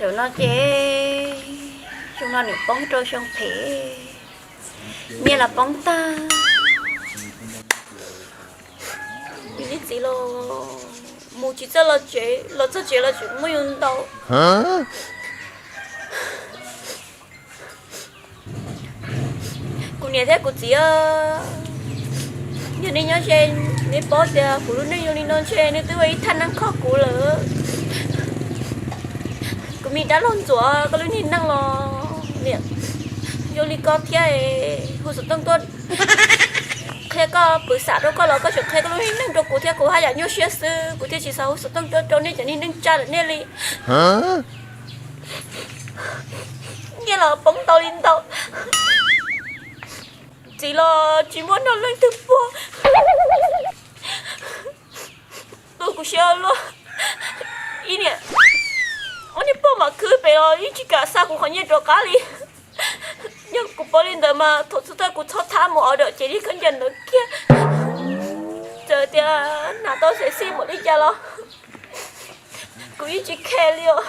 Zaum no ces xyoo no nws poob rau xyoo phem, nyiaj los poob tag. Yus niag txiv los mus tsis txawj los tsev, los txog tsev los tseem muab yus ntaus. Kuv niam thiab kuv txiv, yog nej nyob ze, nej paub tias kuv lub neej zoo li no ntshe nej twb ua ib thaj neeb kho kuv lawm. Kuv me dab laug Ntxuam, koj lub niag neej los niam zoo li ko thiab, hu xov tooj tuaj qhia koj pwm xam rau koj los koj tseem qhia koj lub niag neej rau kuv thiab, kuv haj yam nyuaj siab xwb kuv thiaj tsis xav hu xov tooj tuaj rau nej cov niag neej tsa ntawm nej li. Nyiaj los poob ntau li ntau, txiv los tsis muaj nrog leej twg puag. Ua kuv siab luaj. Ib niam, ua niag poj mam khwb pem los yeej tsis kam xa kuv qhov nyiaj rov qab li. Yog kuv paub li ntawd mas thaum txhua thaum kuv txhob thab mus ua dawm cev li khaub ncaws ntawd kiag. Txawm tias hnav tau xev xij npaum li cas los kuv yeej tsis khe li os.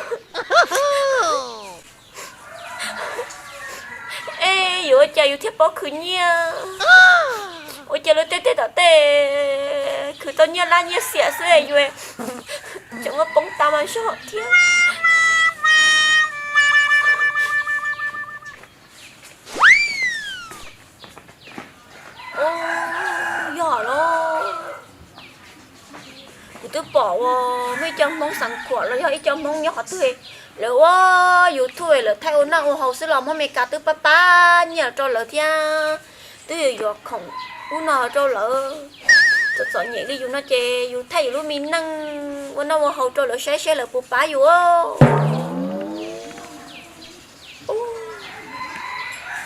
Es yuav ua cas yus thiaj paub khwv nyiaj? Ua cas luag tej tej tom tej khwv tau nyiaj laj nyiaj xiam xwb es yus tseem muab poob tas mas zog thiab. Yog los, kuv twb pom uas muaj ib co Hmoob xeev Khuam los yog ib co Hmoob nyob qhov twg, lawv ua YouTube lawv thaij ua noj ua haus xwb los muab Meskas twb pab pab nyiaj rau lawv thiab, twb yuav yuav khoom ub no rau lawv. Txom txom nyem li yus no ces yus thaij yus lub me neej ua noj ua haus rau lawv saib seb lawv puas pab yus.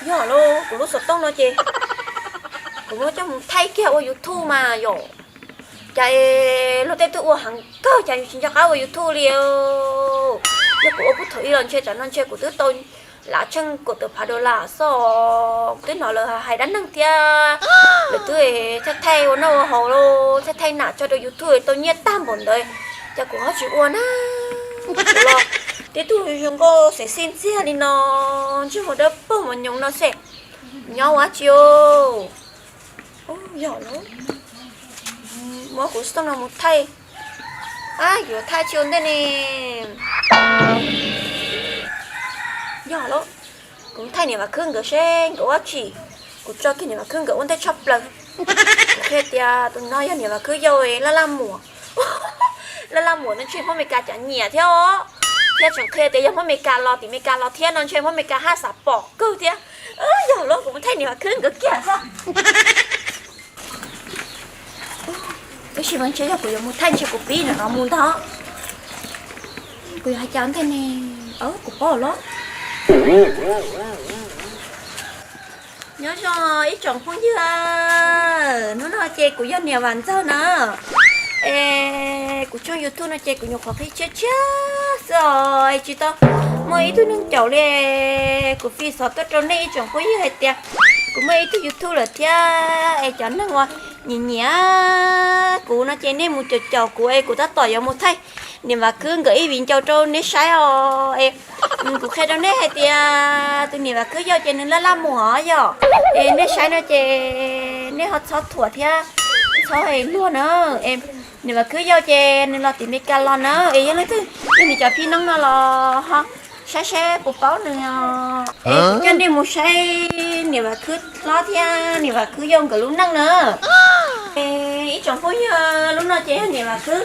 Yog los kuv lub xov tooj no ces kuv muab coj mus thaij kiag ua YouTube mas yom. Cas luag tej twb ua heev kawg cas yus tsis nco qab ua YouTube li. Yog kuv ua puag thaum ub los ntshe tam no ntshe kuv twb tau lav tsheej kaum tawm phav dollar xwb. Kuv twb hnov lawv hais dab neeg thiab, lawv twb thaij thaij ua noj ua haus los thaij thaij nam tso rau YouTube tau nyiaj tag npaum ntawd, cas kuv ho tsis ua na. Kuv los tib tug zoo nkauj xev xij ntxiag li no, ntsej muag dawb paug mos nyoos no xwb, nyob ua dab tsi os? Yog los, muab kuv xov tooj no mus thaij. Ab, yuav thaij tsis ua ntej ne. Yog los, kuv thaij niam Vam Khwb nkawd seb nkawd ua dab tsi. Kuv tso kiag niam Vam Khwb nkawd ua ntej tshaj plaws. Kuv qhia tias tus no yog niam Vam Khwb yau laj laj muam. Laj laj muam no ntshe Hmoob Meskas cov nyiam thiab os. Thiab tseem qhia tias yog Hmoob Meskas los tim Meskas los thiab no ntshe Hmoob Meskas haj xav pom kawg thiab. Yog los kuv mus thaij niam Vam Khwb nkawd kiag xwb. Tab sis mas ntshe yog kuv yuav mus thaij ntshe kuv pib ntawm no mus ntag. Kuv yuav hais cas ntej ne, kuv paub los. Nyob zoo ib tsoom phooj ywg, hnub no ces kuv yog niam Vam Ntxawg na. Es kuv tshooj YouTube no ces kuv nyuam qhuav qhib tshiab tshiab xwb os, tsis tau muaj ib tug neeg caum li. Kuv fi xov tuaj rau nej ib tsoom phooj ywg hais tias kuv muaj ib tug YouTube lawm thiab, es cov neeg uas nyiam nyiam kuv no ces nej mus caum caum kuv es kuv tab tom yuav mus thaij niam Vam Khwb nkawd ib viv ncaus rau nej saib os. Es kuv qhia rau nej hais tias tus niam Vam Khwb yau ces nws laj laj muam yom. Es nej saib no ces nej ho txhob thuam thiab txhob luag na. Es niam Vam Khwb yau ces nws los tim Meskas los na, es yog leej twg yog nws cov phij noob no los ho saib saib puas paub nws. Es kuv coj nej mus saib niam Vam Khwb hlob thiab niam Vam Khwb yau nkawd lub neej na. Es ib tsoom phooj ywg, lub no ces yog niam Vam Khwb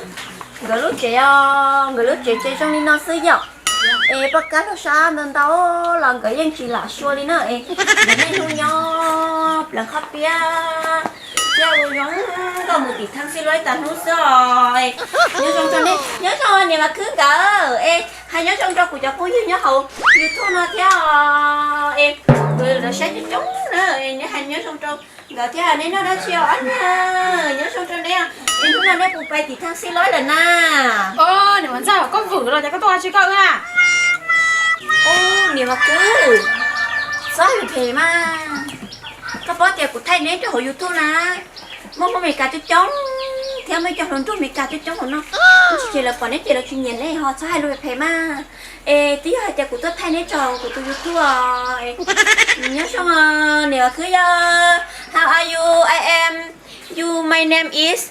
nkawd lub tsev os, nkawd lub tsev ces zoo li no xwb yom. Es poj kab lub sab ntau ntau los nkawd yeej tsis lam sua li na. Es nkawd niaj hnub nyob pleev qhov piab thiab ua zoo nkauj mus tim theeb xib luab ib tag hnub xwb os. Nyob zoo rau nej, nyob zoo niam Vam Khwb nkawd, es hais nyob zoo rau kuv cov phooj ywg nyob hauv YouTube no thiab os. Es kuv lawv saib coob coob na, es hais nyob zoo rau nkawd thiab, nej noj dab tsi os niag? Nyob zoo rau neb, es hnub no neb puas pais tim theeb xib luab lawm na? Niam Vam Ntxawg, koj vwm los cas koj tuaj ua dab tsi koj wb na? Niam Vam Khwb, txhob yus phem mas, koj paub tias kuv thaij neb rau hauv YouTube na, muaj Hmoob Meskas coob coob Thiab muaj ib co hluas nraug Meskas coob coob hauv no, tab sis ces lawv pom neb ces lawv tsis nyiam neb ho txhob hais lus phem mas. Es twb yog hais tias kuv tuaj thaij neb tso kuv tus YouTube os. Nyob zoo, niam Vam Khwb yog, how are you? I am, you, my name is,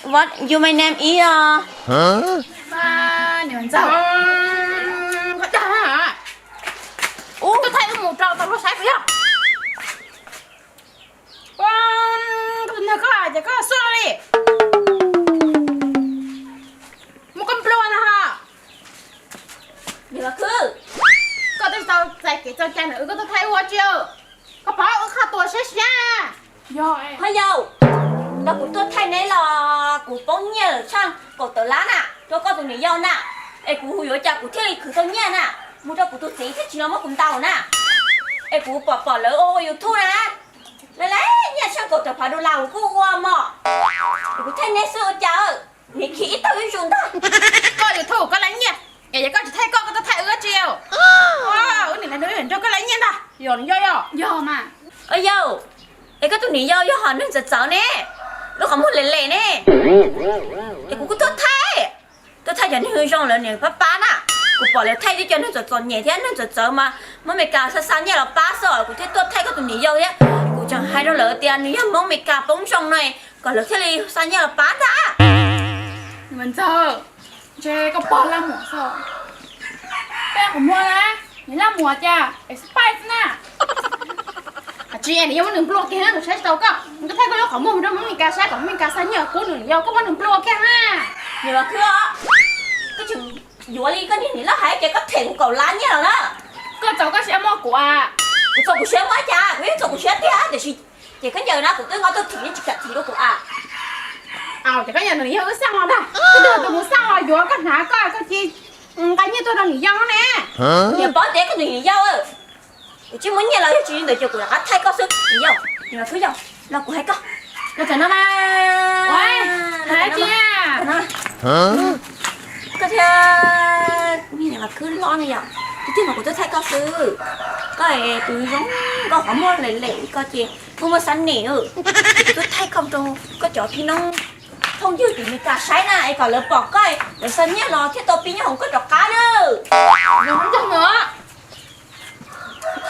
what, you, my name is os. Niam Vam Ntxawg, koj dag, tuaj thaij wb mus rau tau luag saib puas yog? Koj tus niag koj ces koj xub li, muab koj nplua ntag ho. Niam Vam Khwb, koj twb tsis tau txais kev txaus cai ntawm wb koj tuaj thaij ua tsi? Koj pom wb qhov tuas siab siab. Ho yau, nrog kuv tuaj thaij neb los kuv poob nyiaj lawm tshaj kaum tawm lab na, rau koj tus niam yau na. Es kuv yuav cas kuv thiaj li khwv tau nyiaj na, mus rau kuv tus txiv thiaj tsis los muab kuv ntaus na. Es kuv pom pom lawv ua ua YouTube na, lawv laib nyiaj tshaj kaum tawm phav dollar kuv kuj ua mog. Es kuv thaij neb xwb ua cas, niam khi ib tag ib zus ntag. Koj YouTube koj laib nyiaj, es yog koj tsis thaij koj, koj tuaj thaij wb tsi? Wb niam nrog koj laib nyiaj ntag, yog yog yog. Yau, es koj tus niam yau yog hom neeg txawv txawv ne, lub qhov muag lem lem ne. Es kuv kuj tuaj thaij, tuaj thaij cov neeg zoo lawv niam pab pab na. Kuv pom lawv thaij tib co neeg txom txom nyem thiab neeg txawv txawv mas Hmoob Meskas xa xa nyiaj los pab xwb, kuv thiaj tuaj thaij koj tus niam yau thiab. Kuv tseem hais rau lawv tias nws yog Hmoob Meskas poob zoo no, kom lawv thiaj li xa nyiaj los pab ntag. Niam Vam Ntxawg, ntshe koj pog laj muam xwb. Peb qhov muag na, niam laj muam cas es xwb paib xwb na. Tsis, nws yog muab nws nplua kiag na, nws saib tsis taus koj, nws tuaj thaij koj lub qhov muag mus rau Hmoob Meskas saib kom Hmoob Meskas xa nyiaj kuv nws yau, koj muab nws nplua kiag na. Niam Vam Khwb, koj tseem yuav li koj niag niam loj hais ces koj them kuv kaum lab nyiaj los na. Koj txaus koj siab muab kuv a. Kuv txaus kuv siab muab cas, kuv yeej txaus kuv siab tiag tiam sis ces khaub ncaws na kuv twb nqa tuaj thim yeej tsis kam thim rau kuv a. Ces khaub ncaws nws yog wb xaj los ntag, koj tus mus xaj los yuav koj hnav koj, koj cia nqa nyiaj tuaj rau niam yau ne. Niam paub tias koj tus niam yau, kuv tsis muaj nyiaj los yog tsis li ntawd ces kuv rov qab thaij koj xwb niam yau. Niam Vam Khwb yau, los kuv hais koj, los tam no mas. Koj thiab niam Vam Khwb loj no yom, tiag tiag mas kuv tuaj thaij koj xwb. Koj tus zoo nkauj qhov muag lem lem li koj ces muaj muaj xab nem, ces kuv tuaj thaij koj rau koj cov phib noob phooj ywg tim Meskas saib na, es kom lawv pom koj, lawv xa nyiaj los thiaj tau pib nyob hoom koj rov qab na.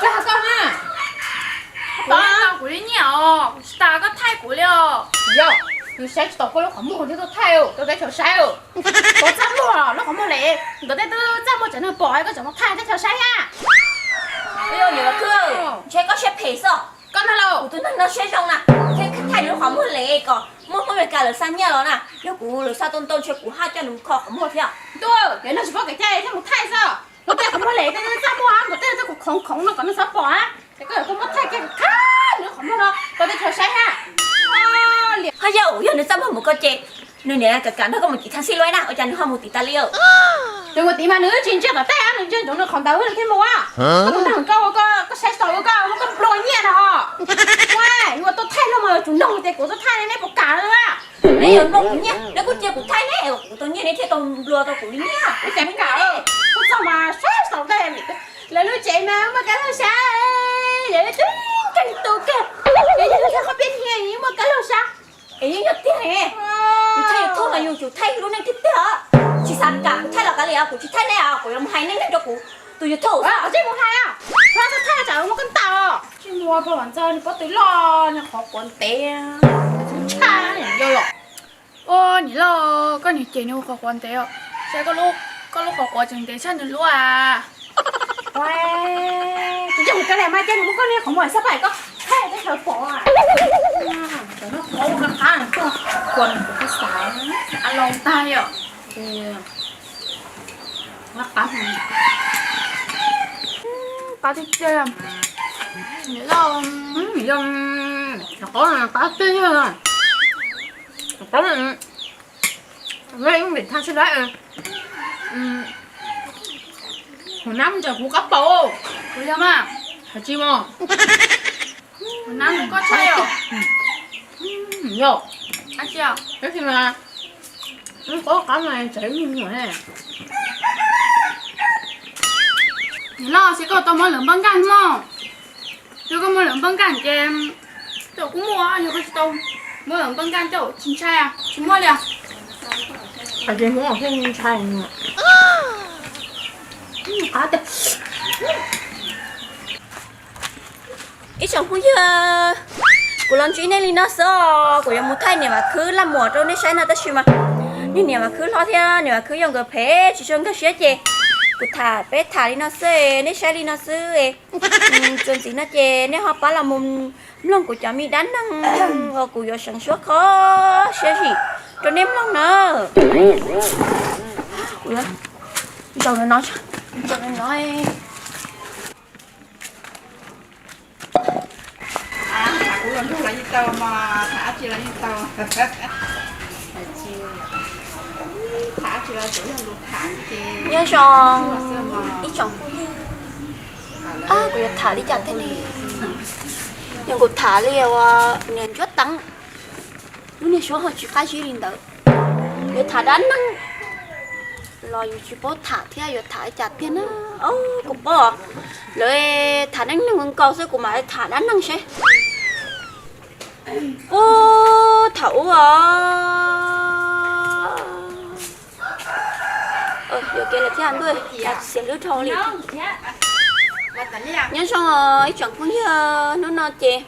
Koj hais koj na. Kuv yeej tau kuv li nyiaj os, kuv tsis tas koj thaij kuv li os. Yog, nws saib tsis taus koj lub qhov muag thiaj tuaj thaij rau teb chaws saib. Koj txaj muag lub qhov muag lem, nkawd tej twb txaj muag tseem neeg pom koj tseem mus thaij teb chaws saib thiab. Niam Vam Khwb, ntshe koj siab phem xwb. Koj ntag lauj, kuv tus neeg no siab zoo na, thiaj thaij nws lub qhov muag lem kom muaj Hmoob Meskas lawv xa nyiaj los na, yog kuv lawv xa tau ntau ntshe kuv haj coj nws mus kho qhov muag thiab. Ntuj, yog neeg tsis paub kev cai thiaj mus thaij xwb. Nkawd tej qhov muag lem tej txaj muag, nkawd tej twb khoov khoov no kom neeg xav pom na, ces koj yuav koj muab thaij kiag khab nws lub qhov muag no rau teb chaws saib thiab. Ho yau, yog nws txaj muag mus koj ces nws niam kam kam nrog koj mus tim thaj xij luaj na, ua cas nws ho mus tim tas li? Ces mus tim mas nws tsis ntsia tom tej, nws ntsia ntsoov nws qhov ntawd nws thiaj mus. Koj tus neeg koj, koj saib tsis taus koj, koj nplua nyiaj no. Ua, yuav tuaj thaij no mas yuav tsum nug tias kuv tuaj thaij ne, neb puas kam na? Neb yuav nplua kuv nyiaj, neb kuj cia kuv thaij ne, kuv tau nyiaj neb thiaj tau nplua tau kuv li nyiaj. Ua cas neb kam, kuv txog mas saib tsis taus tej, lawv lub tsev mas muaj kav laug saib, lawv lub tsev nkeeg tu kawg, yog yus thaij qhov peb nyiaj muaj kav laug saib. Es yeej yog tiag ne, yus thaij YouTube mas yus tsum thaij lub neej tiag tiag, tsis xav kam kuv thaij los kav liam, kuv tsis thaij nej os, kuv yuav mus hais neej neeg rau kuv tus YouTube. Tsis mus hais, thaij tsam muaj koj ntaus. Tsis muaj, pog Vam Ntxawg nws pob tw loj, nws qhov quav ntev, tshaj yau los. Ua niam loj, koj niag ces nws qhov quav ntev os, saib koj lub qhov quav tseem ntev tshaj nws lub a. Tus ncej mus kav liam mas cia nws muab koj niag qhov muag xab pais koj thaij teb chaws pom. Cov no qhov ua qab qab tuaj, kuv xav a loo tag yom. Qab qab tiag tiag. Niam loj, qab tiag tiag. Qab, ib vim thaj sib laib. Hauv nab ntawm kuv qab paus. Kuv yog mas. Hais tsis mos. Hauv nab koj tshaj yom. Yog. Ab tsi, tab sis mas qab qab mas tseem ib nyuag nyuam ne. Niam loj, seb koj tau muaj lawv npaj nkaj mog. Yog koj muaj lawv npaj nkaj ces, tau kuv muaj, yog koj tsis tau, Muaj npaj nkaj coj tsis ntshai, tsis muaj li. Hais tias Hmoob thiaj ntshai. Ib tsoom phooj ywg, kuv los ntsib nej li no xwb os. Kuv yuav mus thaij niam Vam Khwb laj muam rau nej saib no tab sis mas niag niam Vam Khwb hlob thiab niam Vam Khwb yog nkawd phem tsis tshua nkag siab ces kuv tham, peb tham li no xwb, nej saib li no xwb. Txuas ntxiv no ces nej ho pab los mus mloog kuv cov me dab neeg uas kuv yuav seev suab kho siab zim rau nej mloog na. Kuv yuav zaum no, zaum no. Nyob zoo ib tsoom phooj ywg, kuv yuav tham li cas thiaj li, yog kuv tham li uas niam Ntsuab Teev lub niag suab ho tsis qab zib li ntawd. Yuav tham dab neeg los yus tsis paub tham thiab yuav tham li cas tiag na. Kuv paub lawv tham dab neeg nkaus xwb, kuv mam tham dab neeg seb. Ub, thaum ub os, yuav kev lawm thiab ntuj, xiam hlwb dhau li. Nyob zoo ib tsoom phooj ywg, hnub no ces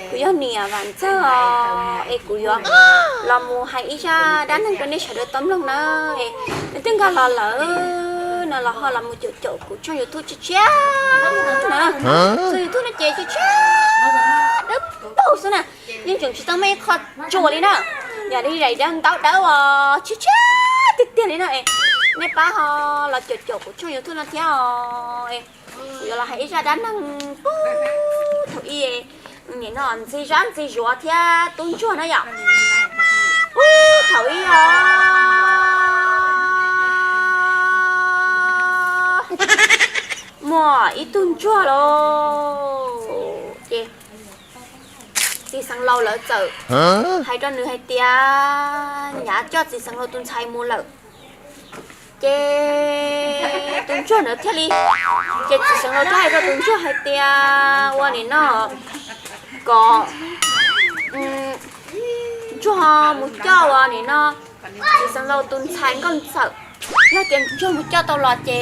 kuv yog niam Vam Ntxawg es kuv yuav los mus hais ib zaj dab neeg rau nej sawv daws tau mloog na. Es nej twb nkag los lawm no los ho los mus caum caum kuv tshooj YouTube tshiab tshiab na. Tshooj YouTube no ces tshiab tshiab dawb paug xwb na, yeej tseem tsis tau muaj ib qho tsuas li na. Yog li daim dawb ntaub dawb os, tshiab tshiab tiag tiag li na. Nej pab ho los caum caum kuv tshooj YouTube no thiab os. Kuv yuav los hais ib zaj dab neeg puag thaum ub, nim no ntxig zab ntxig zuav thiab tub ntsuag na yom. Puag thaum ub os, muaj ib tug ntsuag lauj, ces txiv xeev laus lawv txawm hais rau nws hais tias nyav coj txiv xeev laus tus ntxhais mus lawm. Ces tus ntsuag ntawd thiaj li, ces txiv xeev laus thiaj hais rau tus ntsuag hais tias ua nim no kom ntsuag mus coj ua nim no txiv xeev laus tus ntxhais nkauj ntxawm. Yog tias ntsuag mus coj tau los ces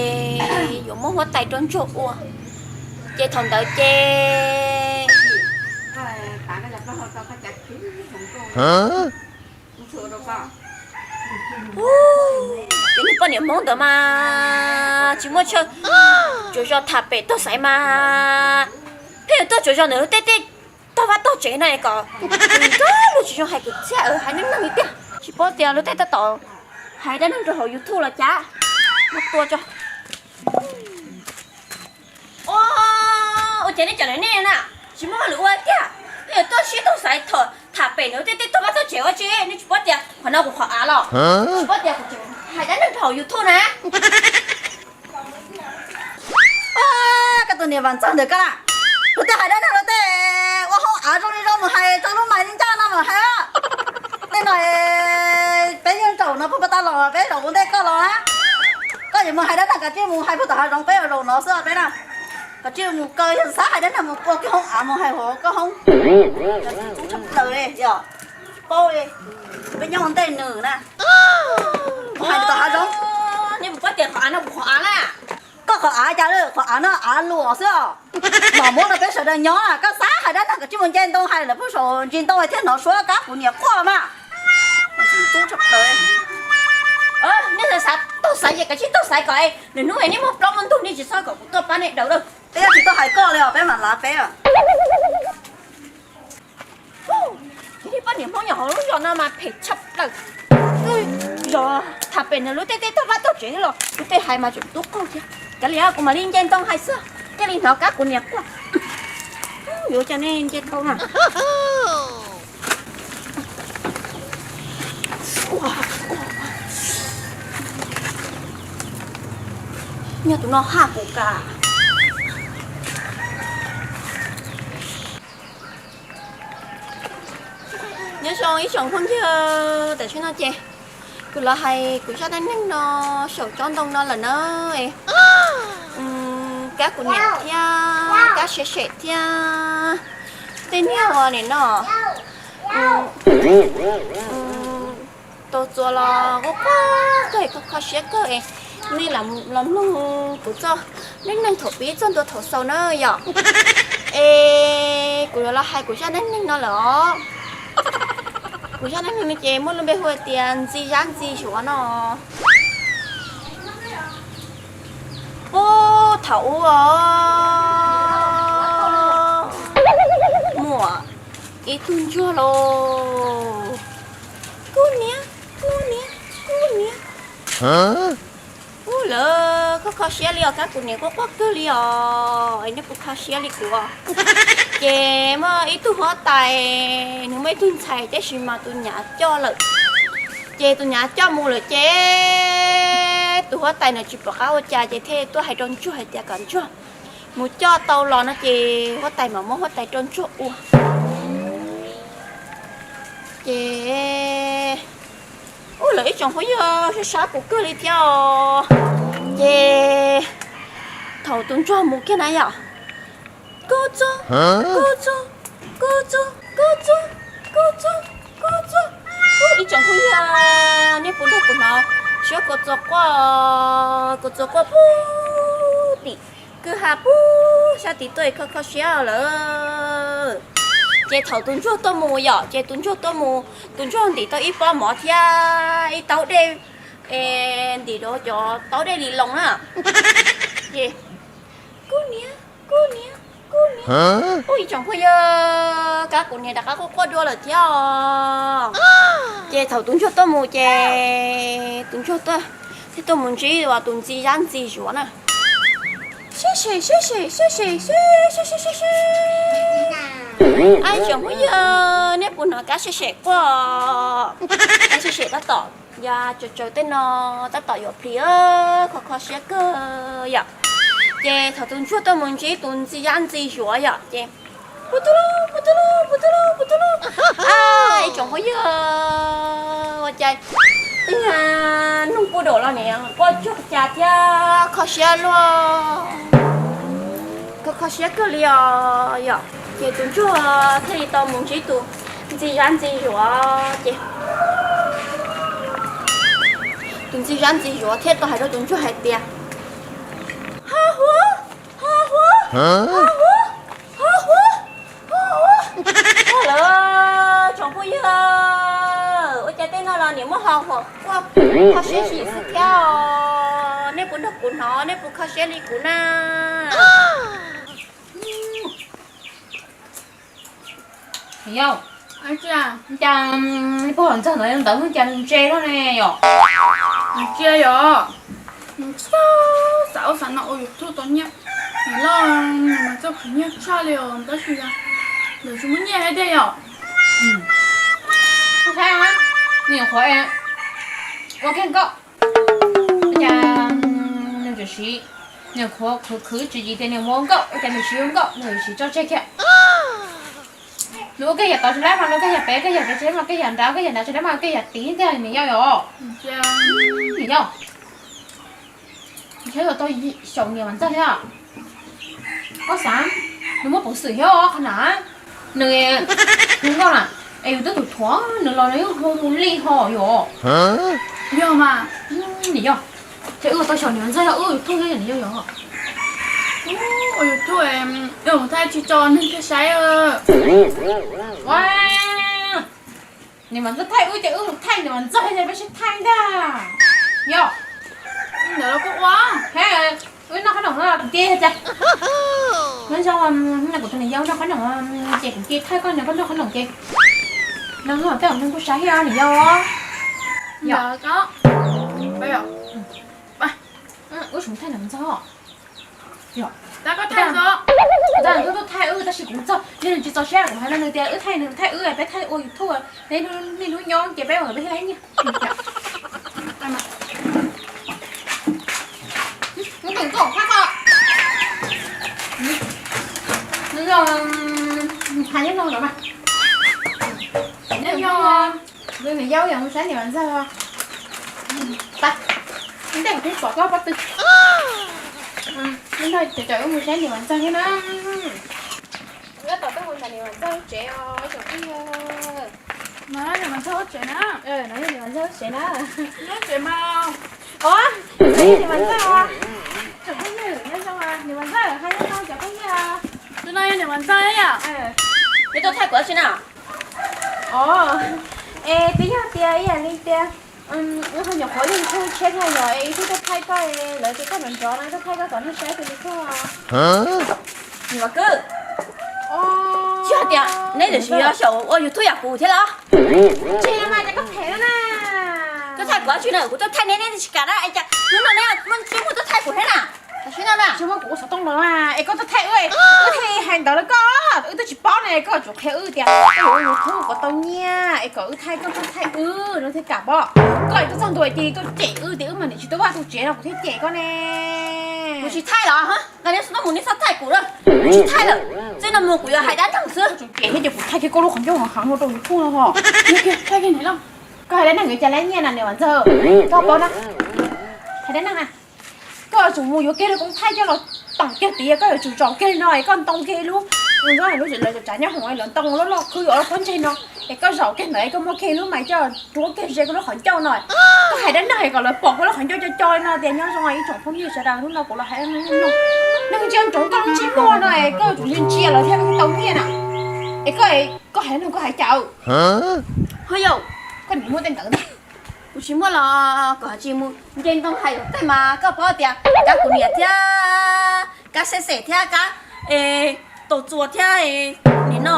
yuav muab huab tais rau ntsuag ua. Ces thaum ntawd ces peb niag poj niam Hmoob ntawd mas tsis muaj chaw, tsuas yog tham pem taug xaiv mas pheej yuav tuaj tsuas yog ntawm lub tej tej tog vaj tog tsev no es kom nrog luag tsis zoo hais kwv txhiaj hais neej neeg li tiag. Tsis paub tias luag tej tab tom hais dab neeg rau hauv YouTube los cas. Muab tua tso. Ua cas nej cov niag nej na, tsis muaj hauj lwm ua tiag, nej yuav tuaj sib taug xaiv tham pem ntawm tej tej tog vaj tog tsev ua tsi? Nej tsis paub tias qhov no kuv qhov av los? Tsis paub tias kuv tseem hais dab neeg rau hauv YouTube na. Koj tus niam Vam Ntxawg ntawm koj na, luag tej hais dab neeg luag tej ua hauj av zoo li zoo mus hais rau lub mais li ncaj no mus hais. Tej no peb yeej zaum no puag pas tas los peb zaum ua ntej koj los na. Koj yuav mus hais dab neeg kav tsij mus hais puag tom hav zoov, peb zaum no xwb peb na. Kav tsij mus kaw yog xav hais dab neeg mus ua kiag hauj av mus hais hauv koj hoob. Tub tshaj plaws li yog, paub li, peb nyob ua ntej nws na. Mus hais tom hav zoov. Nej puas paub tias qhov av no kuv qhov av na? Koj qhov av cas, qhov av no av luam xwb os. Los muab rau peb sawv daws nyob, koj xav hais dab neeg kav tsij mus nce ntoo hais lawm puag saum ntsis ntoo thiaj hnov suab kab kuv niam quaj mas. Nej xav xav taug xaiv ces kav tsij taug xaiv kom nws hnub es nej muaj plaub muaj ntug nej tsis txhob kom kuv tuaj pab nej daws lawm. Peb yeej tsis tuaj hais koj li os, peb mam lav peb. Ces nej poj niam Hmoob nyob hauv lub zos no mas phem tshaj plaws. Twb yog tham pem nws lub tej tej tog vaj tog tsev los lub tej hais mas tseem tub qaug thiab. Kav liam, kuv mam li nce ntoo hais xwb, thiaj li hnov kab kuv niam quaj. Yuav coj nej nce tau na. Nyob tus no haj kuv ka. Nyob zoo ib tsoom phooj ywg, tam sim no ces kuv los hais kuv zaj dab neeg no saum tsob ntoo no lawm na. Kab kuv niam thiab kab Siav Sem thiab tej niag uas nim no Tau txuas los quaj quaj kawg, kho kho siab kawg es nej lam los mloog kuv txoj neej neeg thaum pib txog ntua thaum xaus na yom. Es kuv yuav los hais kuv zaj neej neeg no lawm os. Kuv zaj neej neeg no ces muaj lub npe hu hais tias Ntxi Zab Ntxi Zuav no. Puag thaum ub os, muaj ib tug ntsuag lauj, kuj niam, kuj niam, kuj niam. Ub, lawv kho kho siab li os, kab kuv niam quaj quaj kawg li os, es nej puas kho siab li kuv os? Ces muaj ib tug huab tais, nws muaj ib tug ntxhais, tab sis mas tus nyav coj lawm. Ces tus nyav coj mus lawm ces tus huab tais nws tsis pom qab ua cas ces thiaj tuaj hais rau ntsuag hais tias kom ntsuag mus coj tau los no ces huab tais mam muab huab tais rau ntsuag ua. Ces, ub, lawv ib tsoom phooj ywg sab sab kuv kawg li thiab os. Ces thaum tus ntsuag mus kiag na yom, kub txub, kub txub, kub txub, kub txub, kub txub, kub txub. Ub, ib tsoom phooj ywg, nej puas nrog kuv hnov suab kua txuas quaj, kua txuas quaj puag tim kwj ha puag sab tid tuaj kho kho siab lawm. Ces thaum tus ntsuag tuaj mus yom, ces tus ntsuag tuaj mus, tus ntsuag ntim tau ib pob mov thiab ib taub dej, ntim rau cov taub dej li loos na. Ces, kuj niam, kuj niam, kuj niam. Ub, ib tsoom phooj ywg, kab kuv niam rov qab quaj quaj dua lawm thiab os. Ces thaum tus ntsuag tuaj mus ces tus ntsuag tuaj, thiaj tuaj mus ntsib tus Ntxi Zab Ntxi Zuav na. Sib si, sib si, sib si, sib si, sib si. Ib tsoom phooj ywg, nej puas hnov kab sib si quaj? Kab sib si tab tom ya tsaws tsaws tej no, tab tom yuav plis, kho kho siab kawg yom. Ces thaum tus ntsuag tuaj mus ntsib tus Ntxi Zab Ntxi Zuav yom, ces, puag tub lub, puag tub lub, puag tub lub, puag tub lub. Ib tsoom phooj ywg, ua cas twb nug puag nraum los nim quaj tsuag cas thiab kho siab luaj, kho kho siab kawg li os yom. Ces tus ntsuag thiaj li tau mus ntsib tus Ntxi Zab Ntxi Zuav ces tus Ntxi Zab Ntxi Zuav thiaj tau hais rau tus ntsuag hais tias, ho huav, ho huav, ho huav, ho huav, ho huav. Ua lawm tsoom phooj ywg, ua cas tej no los nim muab ho huav quaj kho siab zim xwb thiab os. Nej puas nrog kuv hnov, nej puas kho siab li kuv na? Yog, cas puag hauv ntxawg ntawd ntawd cas ntse loj ne yom? Ntsia yom, xav ub xav no ua YouTube tau nyiaj, nim loj mas txoj khwv nyiaj tshaj li os, tab sis lawv tsis muaj nyiaj thiab tiag yom. Saib, nws nyuam qhuav ua kiag nkauj, cas nws tseem siv, nws nyuam qhuav khwv khwv tsis yim tias nws mus ua nkauj, cas nws siv ua nkauj, nws siv tso tseg kiag. Nws ua kiag yam tod tsis lab mas, nws ua kiag yam pem, ua kiag yam pem tsis lab mas, ua kiag yam nrad, ua kiag yam nrad tsis lab mas, ua kiag yam tid tiag, nws yau yom. Nws yau. Nws yau tau xyaum niam Vam Ntxawg thiab. Koj xav, nws muaj peev xwm thiab qhov na. Nws hu nkauj na, es yus twb tus thuam nws los nws yeej hu mus li ho yom. Yog mas. Nws yau, ces wb tau xyaum niam Vam Ntxawg los wb YouTube thiab niam yau yom. Ua YouTube, mus thaij tsis tso neeg thiaj saib. Niam Vam Ntxawg thaij wb ces wb mus thaij niam Vam Ntxawg ces peb sib thaij ntag. Yog. Ntawd los kuj ua. He, wb noj qhob noom no kuv cia cas. Nyob zoo, kuv tus niam yau noj qhob noom ces kuv cia thaij koj noj, koj noj qhob noom ces no tej zaum neeg kuj saib thiab niam yau. Yog. Wb tsis mus thaij niam Vam Ntxawg. Yog. Tab koj thaij, tab koj thaij wb tab sis kuv txog, nws tsis txaus siab kuv hais rau nws tias wb thaij nws thaij wb peb thaij ua YouTube, peb niaj hnub nyob ces peb ua peb thiaj li nyiaj. Nws tseem tuaj phab ko. Nws yog, hais nyob no los mas. Nyob yog, nws yau yog mus saib niam Vam Ntxawg. Pab, ib ntej kuv twb pom koj pob tw. Ib ntej cov wb mus saib niam Vam Ntxawg thiab na. Wb tab tom tuaj mus nram niam Vam Ntxawg lub tsev os ib tsoom phooj ywg. No yog niam Vam Ntxawg lub tsev na. No yog niam Vam Ntxawg lub tsev na. Lub tsev mas. Os, niam Vam Ntxawg, tsoom phooj ywg nyob zoo, niam Vam Ntxawg hais nyob zoo cov phooj ywg. Tus no yog niam Vam Ntxawg yom? Neb tuaj thaij kuv dab tsi na? Os, es twb yog tias ib yam li tias wb ho nyuam qhuav yug ib tug tshiab thiab yog es wb tuaj thaij koj, lawv tias koj nrov nrov no tuaj thaij koj kom nej saib tus YouTube. Niam Vam Kwj, tsis yog tias neb tam sim no xyaum ua YouTube yam kuv thiab los? Tsis mas, ces koj phem na. Koj thaij kuv dab tsi na? Kuv tuaj thaij neb, neb tsis kam na, es cas hnub no neb muaj tsis muaj tuaj thaij kuv thiab na? Tam sim no na, tsis muaj, kuv ua xov tooj los na, es koj tuaj thaij wb, wb thiaj hais ntawd rau koj, wb twb tsis paub ne, koj yuav tsum qhia wb tias koj yuav ua YouTube kom tau nyiaj es kom wb thaij koj, koj thaij wb no thiaj kam pom. Koj es tuaj txog ntua ces koj cem wb tias wb mas niam tsis tau vaj tu tsev no kuv thiaj cem koj ne. Kuv tsis thaij los, nqa neb xov tooj mus neb txhob thaij kuv na. Kuv tsis thaij lawm, txij no mus kuv yuav hais dab neeg xwb. Tsum cem thiab ces kuv thaij kiag koj lub qhov ncauj heev heev no rau YouTube no ho. Thaij kiag, thaij kiag niam lauj. Koj hais dab neeg yuav cas laib nyiaj na niam Vam Ntxawg? Koj paub na. Hais dab neeg na. Koj yuav tsum mus yuav kiag lub koob thaij coj los teem kiag tid, koj yuav tsum zaum kiag li no es koj ntoo kiag lub, lub tsev lawv tsav nyob hoom lawv ntoo loj loj khwb ob lub pob ntseg no, es koj zaum kiag ntawd es koj muab kiag lub mais coj ruab kiag ze koj lub qhov ncauj no. Koj hais dab neeg es kom lawv pom koj lub qhov ncauj co co li no tias nyob zoo ib tsoom phooj ywg sawv daws, hnub no kuv los hais neeg ntsia ntsoov koj lub ntsej muag no es koj yuav tsum ntsia ntsia lawv thiaj tau nyiaj na. Es koj, koj hais dab neeg koj hais cas? Ho yau, koj niam muaj tej ntawd ntag. Kuv tsis muaj los kom tsis mus nce ntoo hais luag tej mas koj paub tias kab kuv niam thiab kab Xeb Xeb thiab kab Taus Txuas thiab nim no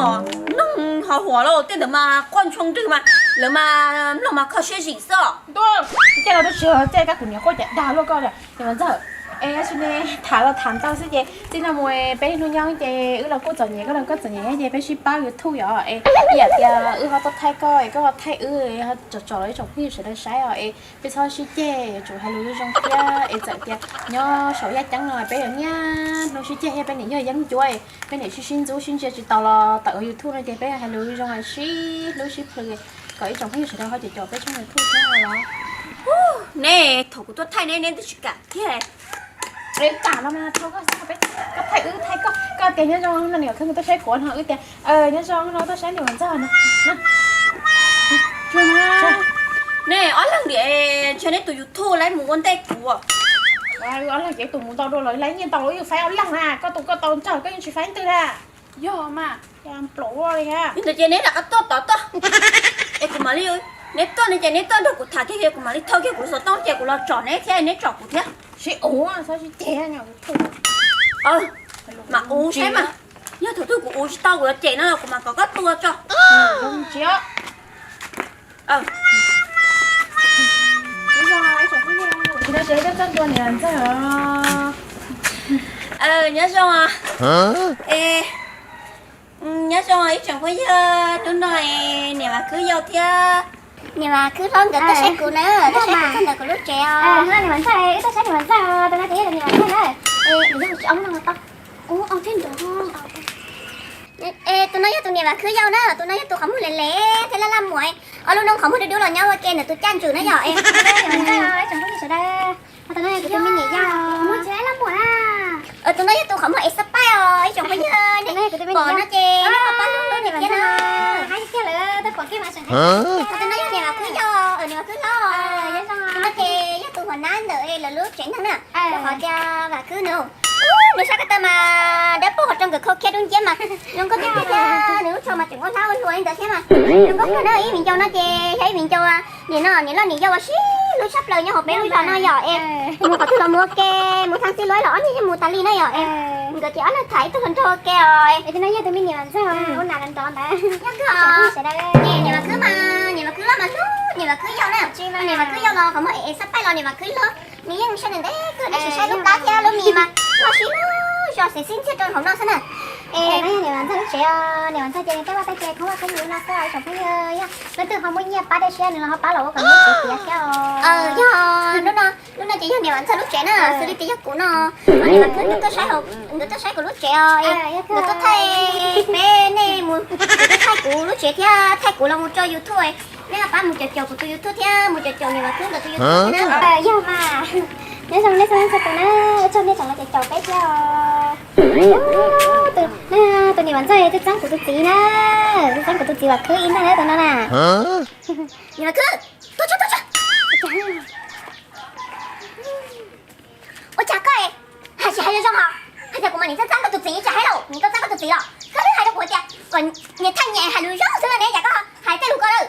Noog Hos Huam los tej ntawd mas quaj ntshoo nrwg mas lawv mas mloog mas kho siab zim xwb os. Ntuj, cas los twb tsis yog tej kab kuv niam quaj cas dag luaj koj li. Niam Vam Ntxawg, es tab sis ne tham los tham ntau xwb ces txij no mus peb hnub nyoog ces wb los kuj txom nyem, koj los koj txom nyem ces peb sib pab YouTube yom. Es ib yam tias wb ho tuaj thaij koj es koj ho thaij wb, ho tsom tsom los ib tsoom phooj ywg sawv daws saib os. Es peb txhob sib ceg, yuav tsum hais lus zoo thiab. Es txawm tias nyob saum yaj ceeb no peb yuav niaj hnub sib ceg thiab, peb niam yog yeeb ncuab, peb niam sib sib ntxub sib ntsia tsis taus los tawm hauv YouTube no ces peb hais lus zoo sib hlub sib plhws kom ib tsoom phooj ywg sawv daws ho caum caum peb tshooj YouTube thiab los. Neb, thaum kuv tuaj thaij neb neb twb tsis kam kiag. Kam no mas thaum koj thaij wb thaij koj, koj tias nyob zoo no niam Vam Kwj tuaj saib kuv no wb tias nyob zoo no tuaj saib niam Vam Ntxawg no. Nej ob leeg diam, ntshe neb tus YouTube laib mus ua ntej kuv. Ob leeg ces tus mus ntau dua lawm, laib nyiaj ntau lawm yeej faib ob leeg na, koj tus koj tau ntsawg koj yeej tsis faib twg na. Yog mas. Plaum li. Yog ntawd ces neb rov qab tuaj tod tuaj. Es kuv mam li, neb tuaj no ces neb tuaj nrog kuv tham kiag, kuv mam li thau kiag kuv xov tooj ces kuv los tsom neb thiab neb tsom kuv thiab. Sib ua, txhob sib ceg. Mam ua saib mas. Yog thaum twg kuv ua tsis tau kuv yuav cem no kuv mam kom koj tua tso. Nyob zoo, nyob zoo ib tsoom phooj ywg, hnub no niam Vam Kwj yau thiab niam Vam Kwj hlob nkawd tuaj saib kuv na, tuaj saib kuv txog ntawm kuv lub tsev os. Niam Vam Ntxawg, wb tuaj saib niam Vam Ntxawg, tus no ces yog niam Vam Ntxawg na. Tus no yog tus niam Vam Kwj yau na, tus no yog tus qhov muag lem lem thiab laj laj muam, ob lub noob qhov muag dub dub los nyob ua ke ntawm tus caj ntswg na yom. Tus no yog tus me niam yau, tus no yog tus qhov muag ev xab paib os ib tsoom phooj ywg, nej pom no ces nej ho pab hlub hlub niam thiab na. Tus no yog niam Vam Kwj yau, niam Vam Kwj hlob. Tus no ces yog tus huas nab ntawm lawv lub tsev neeg na, rau qhov tias Vam Kwj nws, nws sab ko taw mas dawb paug, hos rau nkawd khau khiab dub nciab mas zoo nkauj tiag tiag thiab, nws lub tsho mas tseem ua hlab ua hlua li ntawd thiab mas zoo nkauj kawg na. Ib viv ncaus no ces yog ib viv ncaus niam no niam loj niam yau uas sib hlub tshaj plaws nyob hauv peb lub zos no yom. Es mus qhov twg los mus ua ke, mus thaj txij luaj los ob niag yeej mus tas li na yom. Es nkawd ces ob leeg tham ib tug hluas nraug ua ke os. Tus no yog tus me niam Vam Ntxawg ua nas nrov ntawd. Niam Vam Kwj mas, niam Vam Kwj loj mas hlub niam Vam Kwj yau na. Niam Vam Kwj yau los qhov muag ev xab paib los niam Vam Kwj hlob, nws yeej siab ntev ntev kawg, nws tsis saib lub plab thiab lub mis mas loj sib lub zos xev xib ntxiag rau hauv no xwb na. Es no yog niam Vam Ntxawg lub tsev os, niam Vam Ntxawg ces nws tej vaj tej tsev khoob vaj khoob ywg no xwb ib tsoom phooj ywg, yog leej twg ho muaj nyiaj pab dej siab nws los ho pab los ua kom nws txiv tiav thiab os. Yog, hnub no, hnub no ces yog niam Vam Ntxawg lub tsev na, xws li tias yog kuv no, niam Vam Kwj nkawd tuaj saib, nkawd tuaj saib kuv lub tsev os. Nkawd tuaj thaij peb, nej mus, nkawd tuaj thaij kuv lub tsev thiab thaij kuv los mus tso YouTube. Nej ho pab mus caum caum kuv tus YouTube thiab mus caum caum niam Vam Kwj nkawd tus YouTube thiab na. Yog mas, nyob zoo nej txhua leej txhua tus na, ua tsaug nej tseem los caum caum peb thiab os. Tus, tus niam Vam Ntxawg twb txeeb kuv tus txiv na, twb txeeb kuv tus txiv Vam Khwb ib ntag na tus no na. Niam Vam Khwb, tuaj tso, tuaj tso. Ua cas koj hais tsis hais zoo zoo ho? Hais tias kuv mam li txeeb txeeb koj tus txiv, tsis hais los nim koj txeeb koj tus txiv los koj twb hais rau kuv tias kom niam Thaj Nyem hais lus zoo xwb ne, cas koj hais tej lus ko lawm?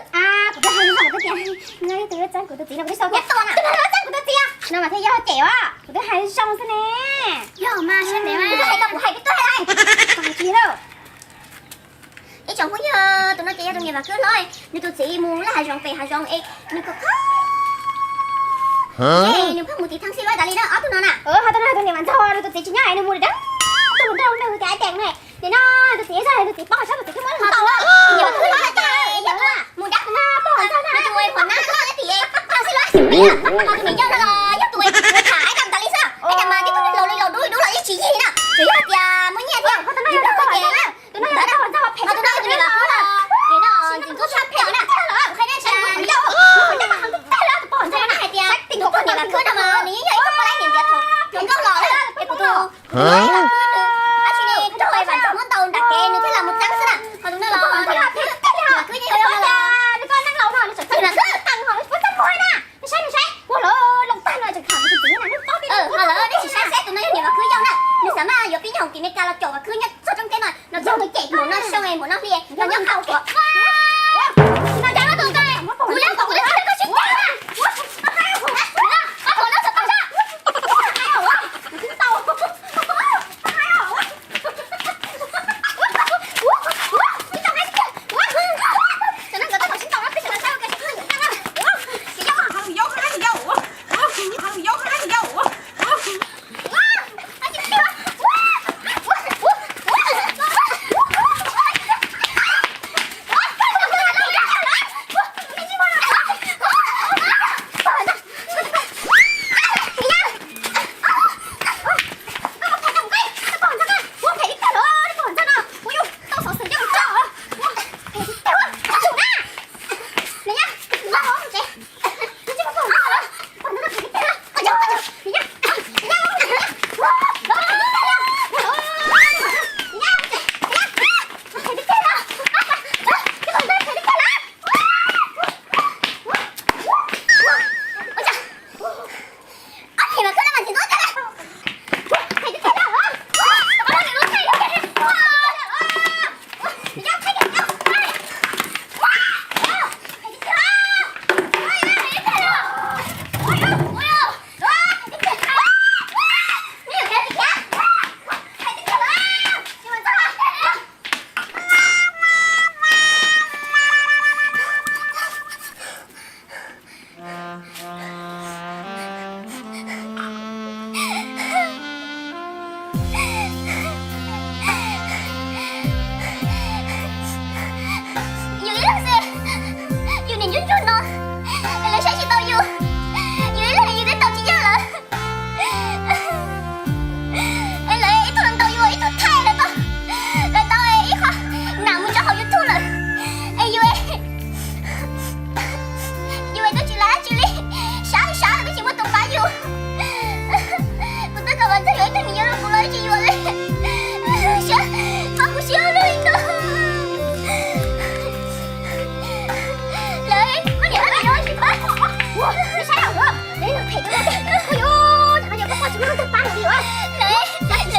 Kuv twb hais zoo zoo, kuv twb tias no ib tug txeeb kuv tus txiv no, kuv twb sau tias tus no txeeb kuv tus txiv no mas thiaj yog cem os, kuv twb hais zoo xwb ne. Yog mas, kuv hais koj, kuv hais koj twb hais lawm. Ib tsoom phooj ywg, tus no ces yog tus niam Vam Khwb hlob, nws tus txiv mus laj hav zoov pem hav zoov es nws kho kho, es nws pheej mus tiv thaj xij luab tas li na ob tug no na. Ho tus no tus niam Vam Ntxawg, nws tus txiv tsis nyob es nws mus rau nram nram tias ib teem ne. Nim no tus txiv zog, tus txiv paub sab, tus txiv twb muab nws tau lawm. Niam Vam Khwb los cas yog mus dab na, paub Vam Ntxawg na, tus uas pom nab koj tim thaj xij luab xwb, ho tus niam yau no los yog tus uas tham ib tag tas li xwb, ib tag mas tib tug laus li laus dub li dub los yeej tsis yig li na, tsuas yog tias muaj nyiaj thiab. Tus no yog tus niam Vam Khwb los, nim no ntxim ntxub tshaj plaws na. Kuv qhia nej tias tus poj niam Vam Khwb no mas nws yeej yog ib tug poj laib niam ntiav thaum hluas nkauj los lawm, es kuv tus Vam Khwb nws tab sis nws raug Vam Ntxawg muab ntaus nram kev nws thiaj los mus txeeb xwb na. Ho tus no los Vam Khwb yeej yog Vam Khwb, ho lawv nej tsis saib saib tus no yog niam Vam Khwb yau na, nws xav mas yuav pib nyob hauv tim Meskas los caum Vam Khwb nyob txog tsob teb no, los txog tus cem tus maum no xyoo es maum no hli los nyob qhov uas Yus ib leeg xwb, yus niam ncuj ncuag no, es lawv saib tsis taus yus, yus ib leeg yus twb tau tsis yog lawm. Es lawv ib tug los ntaus yus, ib tug thaij lawv tau, lawv tau ib qho nam mus tso hauv YouTube lawm. Es yus, yus twb tsis lam dab tsi li, sab li sab twb tsis muaj tus pab yus. Kuv twb kom Vam Ntxawg yuav ib tug niam yau rau kuv los tsis yuav li. Siab, pab kuv siab lug li no. Lawv muab niam lawv yau tsis pab. Saib os, lawv phem, lawv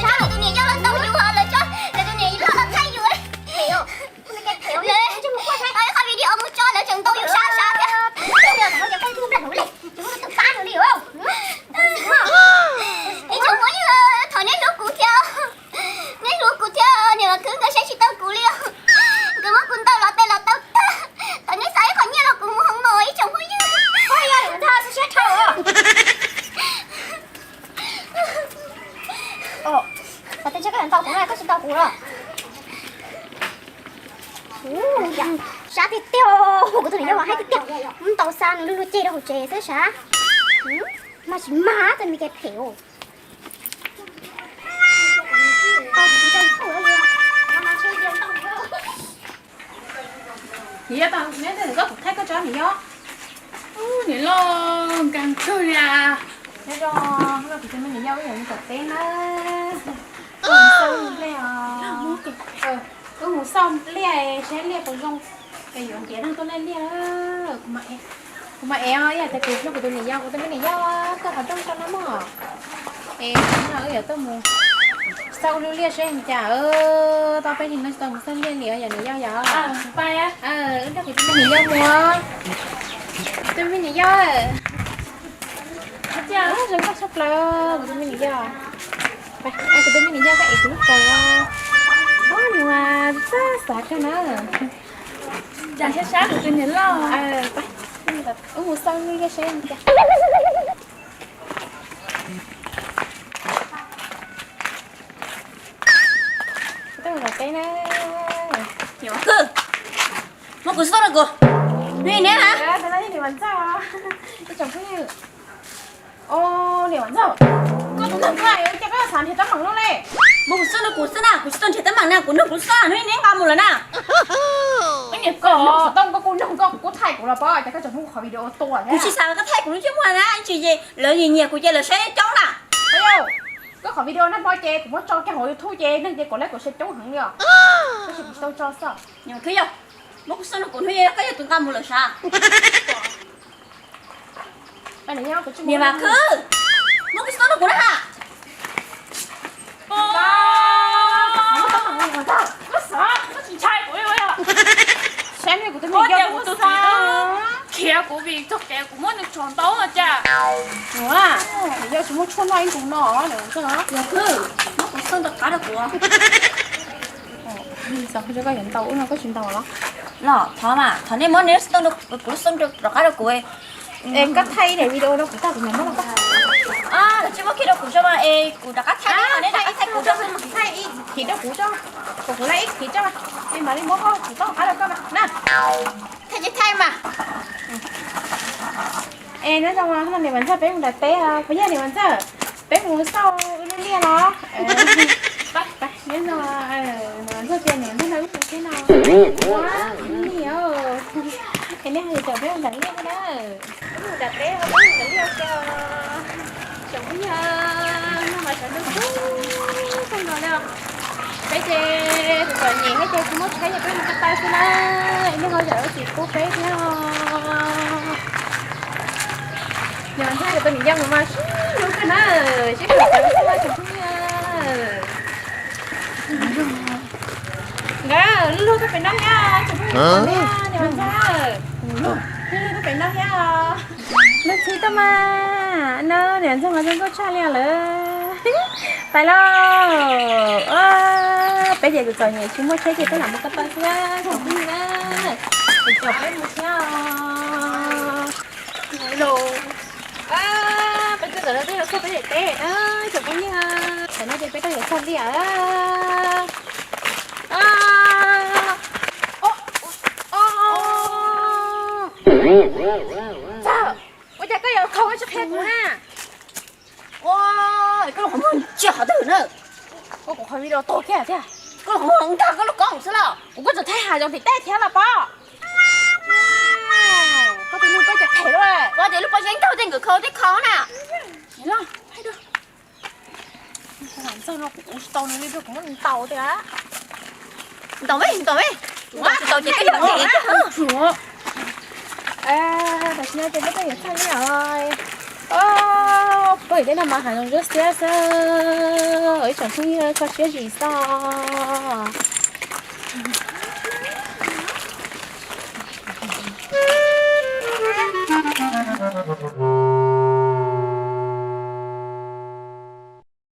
coj tus niam yau los ntaus yus, lawv coj lawv tus niam yau los thaij yus. Lawv tau ib qho video mus tso lawv tseem ntaus yus sab sab thiab. Ib tsoom phooj ywg, thov neb hlub kuv thiab, neb hlub kuv thiab, niam Vam Khwb nkawd saib tsis tau kuv li os. Nkawd muab kuv ntaus los tes los taw tag, thov neb xa ib qho nyiaj los kuv mus hoo maum ib tsoom phooj ywg. Koj yog tus siab dhau. Koj tsis ntaus kuv los? Sab tiag tiag, kuv tus niam yau mas haib tiag tiag, ntaus xa nws lug lug ceg rau hauv tsev xwb sab. Mas tsis mag, txoj me kev phem os. Niam yau, neb koj kuv thaij koj tso niam yau. Niam loj nkeeg kawg li. Nyob zoo, kuv tus me niam yau wb yuav mus tom teb na. Wb mus xauj liaj seb liaj puas zoo, es yuav ntiav neeg tuaj laij liaj. Kuv mam ev os, ib yam tias kuv nrog kuv tus niam yau, kuv tus me niam yau tuaj qhov rooj tso no mog. Es no wb yuav tuaj mus xauj lub liaj seb cas, tau peb hlis no tsis tau mus xauj liaj li os yom niam yau yom. Wb nrog kuv tus me niam yau mus. Tus me niam yau, zoo nkauj tshaj plaws kuv tus me niam yau. Kuv tus me niam yau koj ev kuv lub kawm. Ub, nws mas txawj xav kawg na. Cas sab sab kuv tus niam loj. Wb mus xauj lub liaj seb cas. Kuv tuaj mus tom teb na. Niam Vam Khwb, muab kuv xauj rau kuv. Nws neb na. Tus no yog niam Vam Ntxawg. Ib tsoom phooj ywg. Os, niam Vam Ntxawg, koj tus neeg koj cas koj xav nrhiav teeb meem luaj li. Muab kuv xauj rau kuv xwb na, kuv tsis tau nrhiav teeb meem na, kuv nug kuv xauj, nws neb nqa mus lawm na. Ib niam koj, koj kuj nug koj kuj thaij kuv los pob, cas koj tseem muab kuv qhov video tua thiab. Kuv tsis xav koj thaij kuv lub ntsej muag na, tsis ces lawv nyiam nyiam kuv ces lawv saib coob na. Koj qhov video nag hmo ces kuv muab tso kiag hauv YouTube ces neeg ces kom like kom share coob heev li os. Tab sis kuv tsis tau tso xwb. Niam Vam Khwb yog, muab kuv xauj rau kuv hnub, koj yog tus nqa mus lawm sav. Niam Vam Khwb, muab kuv xauj rau kuv na ha. Saib kuv tus niam yau, kuv tus txiv khiav kuv vim txog kev kuv muab nws tso ntau cas. Niam yau tsis muaj tshuaj noj ib ntus no. Niam Vam Khwb, muab kuv xauj rov qab rau kuv. Koj yuav ntau ub no koj tsis ntau los? Los thov mas, thov nej muab neb xauj, kuv lub xauj rov qab rau kuv. Es koj thaij ib daim video rau kuv tag kuv mam muab rau koj. Koj tsis muab kiag rau kuv tso mas es kuv rov qab thaij, nej rov qab thaij kuv tso. Thaij ib khiv rau kuv tso, kom kuv laij ib khiv tso, es mam li muab koj kuv tau qab rau koj na. Thaij ces thaij mas. Es nyob zoo, hnub no niam Vam Ntxawg peb mus nram teb, puas yog niam Vam Ntxawg? Peb mus xauj wb lub liaj los? Nyob zoo, niam Vam Ntxawg tias niam Vam Ntxawg no wb mus teb no. Ua, niam, es nej hais tias peb mus nram liaj na. Peb mus nram teb, peb mus nram liaj ua ke. Tsoom phooj ywg, no mas sawv ntuj kub kawg nkaus li os. Peb ces txom nyem thiab ces tsis muaj tsheb ces peb mus ko taw xwb na. Es nej ho zam lub txim pub peb thiab os. Niam Vam Ntxawg tus niam yau mas sib hlub kawg na, sib hlub kawg tsoom phooj ywg. Nkawd lub lub tuaj pem no thiab tsoom phooj ywg, niam Vam Ntxawg, lub lub tuaj pem no thiab. Lub txhib tuaj mas, no niam Vam Ntxawg mas zoo nkauj tshaj li lawm. Pais lauj. Peb ces txom nyem tsis muaj tsheb ces peb lam mus ko taw xwb tsoom phooj ywg na. Es coj peb mus thiab os. Peb tuaj ntawm no peb yuav txog peb daim teb na tsoom phooj ywg. Tam no ces peb tuaj yuav txog liaj. Ua cas koj yuav khaus tsis qhia kuv na? Ua, koj los qhov muag ntsia qhov twg na? Ua kuv qhov video tuag kiag tiag. Koj los qhov muag ntag koj lub koob xwb los? Kuv kuj tseem thaij hav zoov tim tej thiab los pob. Koj tus neeg koj cas phem luaj. Koj tias lub pob zeb ntaug tej nkawd khaus tej kho na. Los, thaij dua. Ntxawg no kuv ua tsis tau nws li, kuv muab nws ntaus tiag. Ntaus me, ntaus me. Kuv tsis tau ces koj yog phem. Tam sim no ces peb twb yuav txog liaj os. Peb tim tej no mas hav zoov ntsuab xiab xwb, ib tsoom phooj ywg kho siab zim xwb.